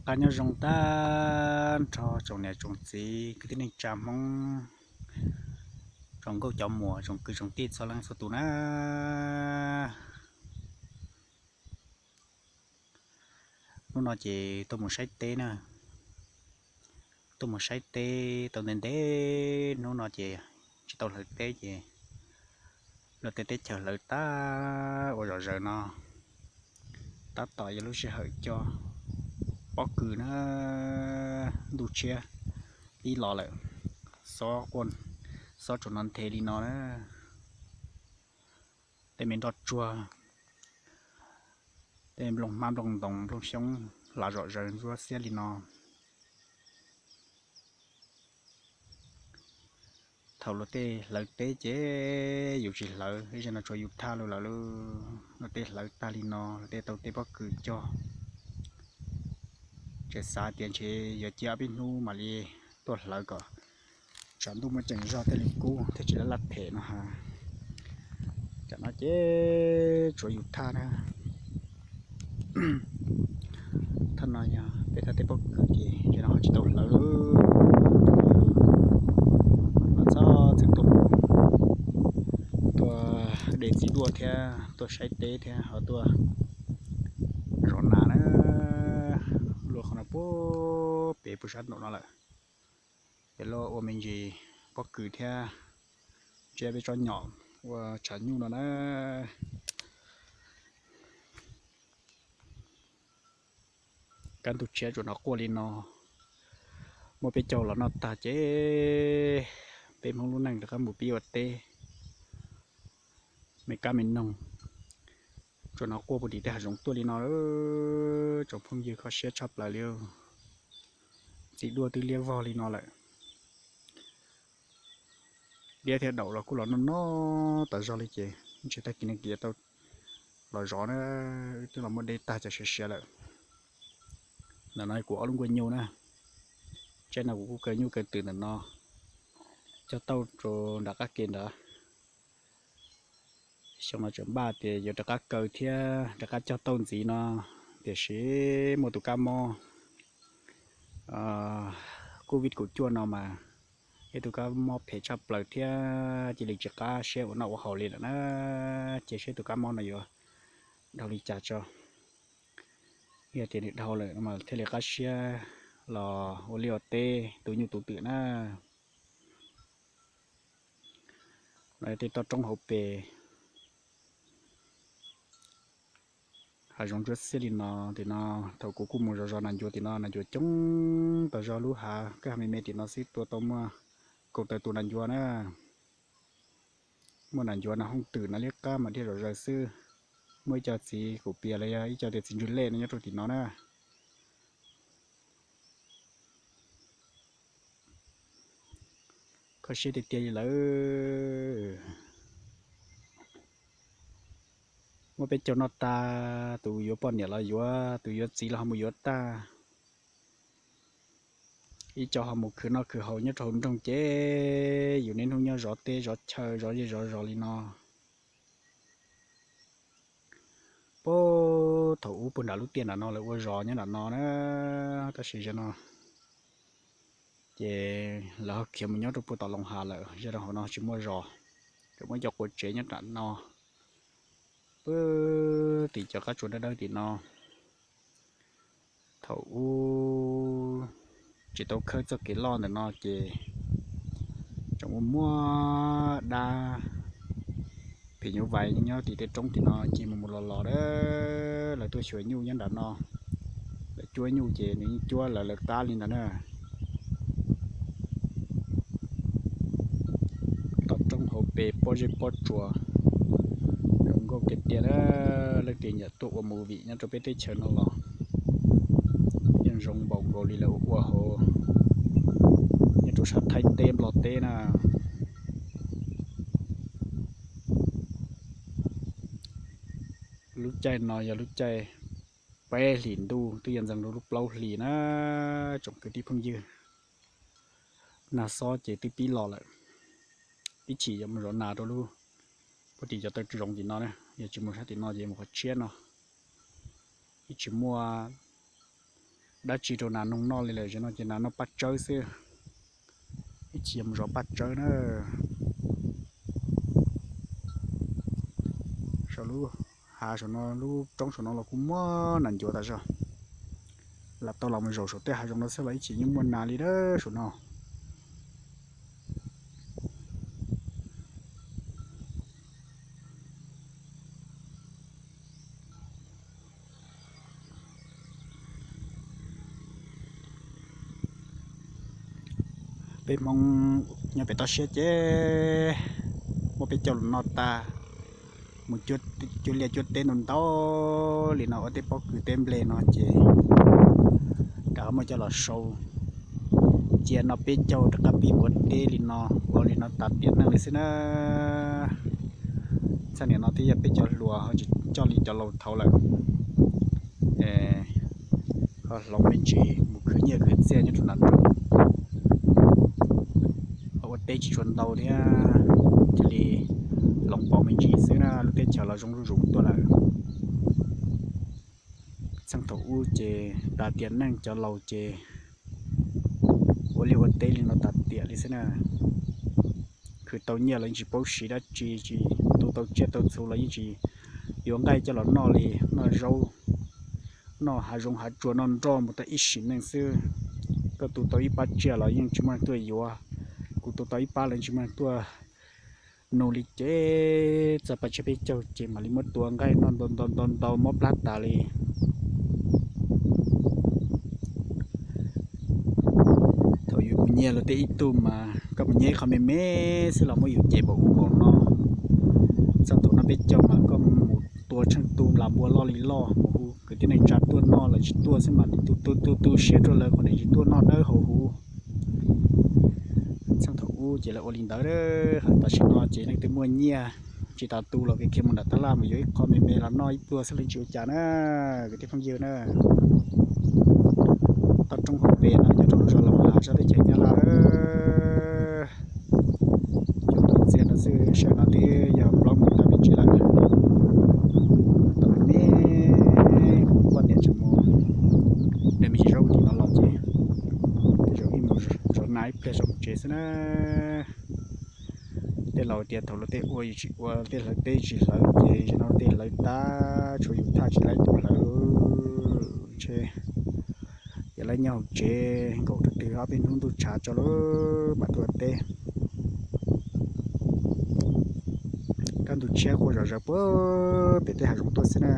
Nyob zoo tag nrho tsoom niam tsoom txiv kwv tij neej tsa Hmoob, tsoom nkauj cov muam, tsoom kwv tsoom tij txhua leej txhua tus na. Hnub no ces tuaj mus saib teb na, tuaj mus saib teb tau ntev ntev, hnub no ces tsis tau hlawv teb ces luag tej teb chaws hlawv tag ua zom zaws no, tab tom yog lub sij hawm cog pob kws na, ntuj tshiab pib los lawm, xob quaj, xob tsuas no nthe li no na. Tej me nroj tsuag, tej nplooj hmab nplooj ntoos nplooj xyoob hlav zom zaws ntsuab xiab li no. Thaum luag tej hlawv teb ces yus tsis hlawv, ib zaug no tsuas yus thaj lawm lawm, luag tej hlawv tag li no, luag tej tau teb pob kws cog. Tseem xav tias ntshe yuav cia ob peb hnub mam li tuaj hlawv kom tsam ntuj muaj ceem zog thiaj li kub thiaj tsis laj laj phem no ha. Tam no ces tsuav yus thaj na. Thaj no yog peb thaj teb pob kws ces tam no ho tsis tau hlawv. Los txog txeem tuaj, tuaj de txiv duaj thiab tuaj saib teb thiab ho tuaj zov nas na. Luaj qhov no puag pem puag sab nraum no lawm. Pem luaj ua me ntsis pob kws thiab ntsia peb tsob nyom ua tshav nyuj no na. Kab ntuj tshiab tsuas no quaj li no. Muaj peb caug los noj tag ces peb Hmoob lub neej rov qab mus pib ua teb. Me kab me noog tsuas no quaj puag tim tej hav zoov tuaj li no. Tsoom phooj ywg, kho siab tshaj plaws li. Txiv duaj twb liab vog li no lawm. Liab thiab daum los kuj los noj noj tas zog li ces ntshe tag kis no kis tau los zov na. Wb twb los muab de tag cov siav siav lawm. Ntawm no kuv ob lub nkuaj nyuj na. Tsaib no kuv kuj kaw nyuj kaw twm ntawm no, cog tauj rau nram qab ke ntawd. Xyoo no tseem npaj tias yuav rov qab kaw thiab rov qab cog tauj ntxiv no, tiam sis muaj tus kab mob Covid kaum cuaj no mas ib tug kab mob phem tshaj plaws thiab cia li tsis qab siab ua noj ua haus li lawm na. Ces seb tus kab mob no yuav dhau li cas tso. Yog tias nws dhau lawm no mas thiaj li qab siab los ua liaj ua teb tu nyuj tu twm na. Tej toj roob hauv pes hav zoov ntsuab xiab li no. Tim no thaum kuv kuj mus zov zov nas ncuav tim no, nas ncuav coob tas zog, lub hav kwj ha me me tim no xwb tua tau muaj kaum tawm tus nas ncuav na. Muaj nas ncuav nas hooj twm nas liab qab mas dhia zom zaws xwb. Muaj ib co txiv kuv pias los yog ib co tias txiv ntswg lej no nyob rau tim no na. Kho siab tiag tiag li lawm. Muaj peb caug noj tag, tus yuav poj niam los yuav, tus yuav txiv los ho mus yuav tag. Ib co ho mus khwv noj khwv haus nyob rau hauv nroog ces yus niaj hnub nyob zov teb zov chaw zov zej zov zos li no. Puag thaum ub puag nram lub tiaj nram no lawv ua zos nyob nram no na, tab sis zaum no ces lawv ho khiav mus nyob rau puag tom Loos Hav lawm, zaum no hauv no tsis muaj zos, tsuas muaj ib co quav tsev nyob nram no. Puag tim cov qab tsuas dawb dawb tim no. Thaum ub tsis tau khawb txoj kev loj ntawm no ces tseem muaj muaj dab phim nyuj vais nyob tim tej roob tim no ces mus mus los los a, lawv tuaj xyuas nyuj nyob nram no, lawv cuab nyuj ces nws yeej cuab lawv lawv qab li ntawd na. Toj roob hauv pes pob zeb pob tsuas, zoo nkauj tiag tiag na. Leej twg nyiam tuaj ua movie nyob rau peb teb chaws no los yeej zoo npaum nkaus li lawv ua hauv nyob rau sab Thaib teb Nplog teb na. Lub caij no yog lub caij peb hlis ntuj, twb yuav ntxeev rau lub plaub hlis na, tsoom kwv tij phooj ywg. Nag xob ces twb pib los lawm, ib chim yuav mus zov nas rau lub, puag tim cov taw zoov tim no na, yog tsis mus sab tim no ces mus qhov tshiab no. Ib tsis muaj dab tsi rau nas noog noj li lawm, zaum no ces nas noj paj tsawb xwb. Ib chim mus zov paj tsawb na. Saum lub hav saum no, lub roob saum no los kuj muaj nas ncuav tas zog. Lam tau los mus zaum saum tej hav zoov no xwb los ib chim yeej muaj nas li na saum no. Peb Hmoob nyob pem toj siab ces muab peb caug los noj tag, mus cuab liaj cuab teb ntau ntau li no ua tej pob kws teb nplej no ces rov muab coj los sau cia no peb caug rov qab pib ua teb li no, ua li no tas tiam neej li xwb na. Txheej niam no twb yog peb cov hluas ho tsis coj li cov laus thaud lawm. Ho hloov me ntsis mus khwv nyiaj khwv txiaj nyob rau nram nroog, ho ua teb tsis tshua ntau thiab, cia li hloov pauv me ntsis xwb na, lub teb chaws los zoo zuj zus tuaj lawm. Txheej thaum ub ces tas tiam neej cov laus ces ua liaj ua teb li no tas tiam li xwb na. Khwv tau nyiaj los yeej tsis paub siv dab tsi, tsis tu tau tsiaj tau txhu los yeej tsis yuav nqaij coj los noj li, noj zaub, noj hav zoov hav tsuag noj nroj mus tau ib sim neej xwb. Koj tu tau ib pab tsiaj los yeej tsis muaj neeg tuaj yuav, kuv tu tau ib pab los yeej tsis muaj neeg tuaj nug li ces txog paj tsawb peb caug ces mam li muab tua nqaij noj ntau ntau ntau ntau mob plab tas li. Thaum yus mus nyiag luag tej ib tug mas koj mus nyiag ib qho me me xwb los muab yus cem npaum ub npaum no. Txog thaum no peb caug mas koj mus tua tsheej tu nplas npua loj li loj mus hu kwv tij neej tsa tuaj noj los tsis tuaj xwb mas tu tu tu tu siab rau lawv kom lawv tsis tuaj noj dawb hauv huv. Txheej thaum ub ces lawv ua li ntawd, tam sim no ces leej twg muaj nyiaj tsis tas tu los kev khiav mus nram tab laj mus yuav ib qho me me los noj ib pluag xwb li tsis ua cas na, kwv tij phooj ywg na. Toj roob hauv pes no nyob rau lub zos Los Hav sab teb chaws Nyab Laj. Cov tuaj txias no xwb, sawv no twb yog plaub moos tawm me ntsis lawm. Tau me me, poj niam tseem mus de me ntsis zaub tim no los ces tej zaum ib mus zov nas ib pliag zov mus tsev xwb na. Tej laus tias thaum luag tej ua yus tsis ua, tej hlawv teb tsis hlawv ces zaum no tej hlawv tag tshuav yus thaj tsis laib tus hlawv. Ntshe yog laib nyob hauv tsev nkaum rau twg ob peb hnub ntuj tshav tso lawm mam tuaj teb. Kaj ntug tshiab qua zom zaws puag pem tej hav zoov tuaj xwb na.